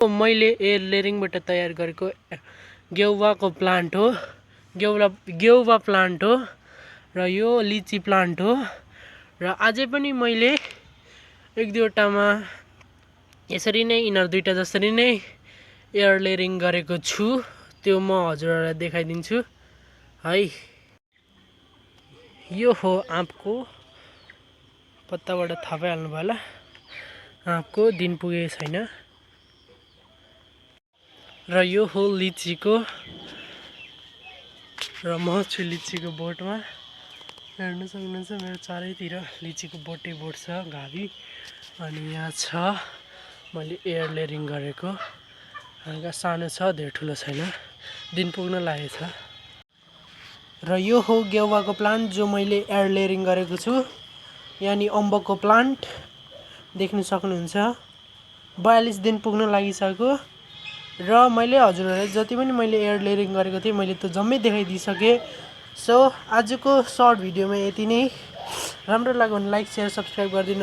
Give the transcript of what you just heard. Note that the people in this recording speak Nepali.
मैले एयर लेयरिङबाट तयार गरेको गेउवाको प्लान्ट हो। गेउवा प्लान्ट हो र यो लिची प्लान्ट हो र अझै पनि मैले एक दुईवटामा यसरी नै यिनीहरू दुईटा जसरी नै एयर लेयरिङ गरेको छु। त्यो म हजुरहरूलाई देखाइदिन्छु है। यो हो आँपको पत्ताबाट थाहा पाइहाल्नु भयो होला, आँपको दिन पुगेको छैन। र यो हो लिचीको, र म छु लिचीको बोटमा। हेर्न सक्नुहुन्छ मेरो चारैतिर लिचीको बोटै बोट छ, घाबी। अनि यहाँ छ मैले एयर लेयरिङ गरेको, हल्का सानो छ, धेर ठुलो छैन, दिन पुग्न लागेको छ। र यो हो गेउवाको प्लान्ट जो मैले एयर लेयरिङ गरेको छु, यानि अम्बकको प्लान्ट देख्न सक्नुहुन्छ। 42 दिन पुग्न लागिसक्यो र मैले हजुरहरूलाई जति पनि मैले एयर लेयरिङ गरेको थिएँ मैले त जम्मै देखाइदिइसकेँ। सो आजको सर्ट भिडियोमा यति नै। राम्रो लाग्यो भने लाइक, सेयर, सब्सक्राइब गरिदिनु।